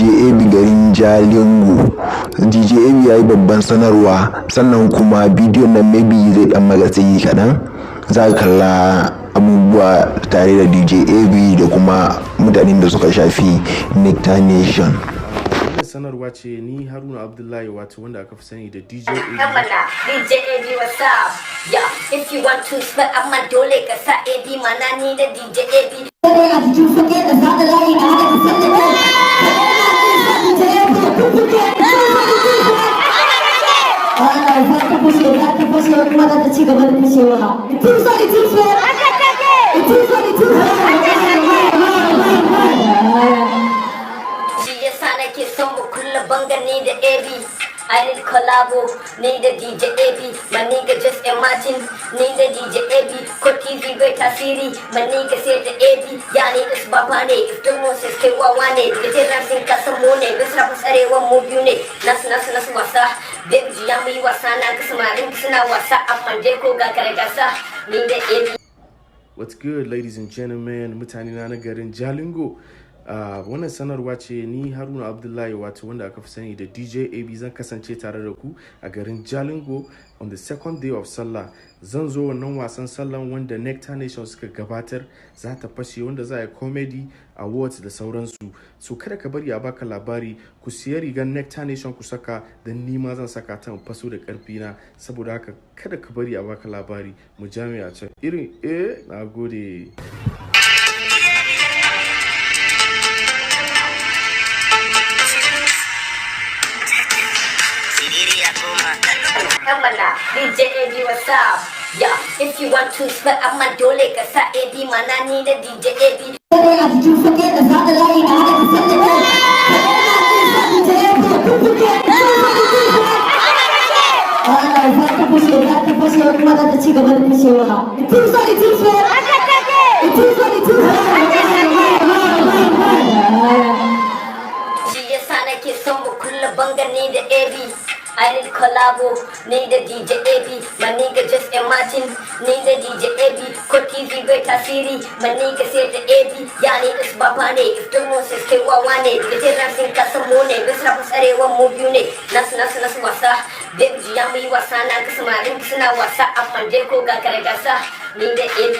DJ AB garin Jalingo. DJ AB ya yi babban sanarwa, sannan kuma bidiyon nan maybe zai dan maka tsayi kaɗan. Za ka kalla abubuwa tare da DJ AB da kuma mutanen da suka shafi Nectar Nation. Wannan sanarwa ce ni Haruna Abdullahi, wato wanda aka fi sani da DJ AB. Mana DJ AB, what's up? Yeah, if you want to sweat, amma dole ka sa AB mana ni da DJ AB. A cikin fage da sada layi da haka ta sallame. Allah za ta fashe, za ta fashe, kuma za ta ci gaba da fashewa. It is what it is, man. It is what it is. Shi yasa nake son mu kulla banga ni da AB. I need collabo ni da DJ AB. My nigga, just imagine ni da DJ AB. Ko TV bai tasiri, my nigga, sai da AB. Ya ni da su baba ne, if the Moses kai wawa ne. Daga jiran sun kasan mu ne, bisa tsarewan mu biyu ne. Nasu nasu nasu wasa, baby ji ya mu yi wasa, na ga samarin suna wasa, amma dai ko ga gasa ni da AB. What's good, ladies and gentlemen, mutane na garin Jalingo. Wannan sanarwa ce ni Haruna Abdullahi, wato wanda aka fi sani da DJ AB, zan kasance tare da ku a garin Jalingo on the second day of Sallah. Zan zo wannan wasan sallan wanda Nectar Nation suka gabatar, za ta fashe, wanda za a yi comedy awards da sauransu. So kada ka bari a baka labari, ku siya rigar Nectar Nation ku saka, don ni ma zan saka ta in faso da karfi na. Saboda haka kada ka bari a baka labari, mu jami'a can. Irin na gode. Mana DJ AB, what's up? Yeah, if you want to sweat, amma dole ka sa AB mana ni da DJ AB. A cikin fage da sada layi da haka ta sallame. Allah za ta fashe, za ta fashe, kuma za ta ci gaba da fashewa. It is what it is, man. It is what it is. Shi yasa nake son mu kulla banga ni da AB. I need collabo ni da DJ AB. My nigga, just imagine ni da DJ AB. Ko TV bai tasiri, my nigga, sai da AB. Ya ni da su baba ne, if the Moses kai wawa ne. Daga jiran sun kasan mu ne, bisa tsarewan mu biyu ne. Nasu nasu nasu wasa, baby ji ya mu yi wasa, na ga samarin suna wasa, amma dai ko ga gasa ni da AB.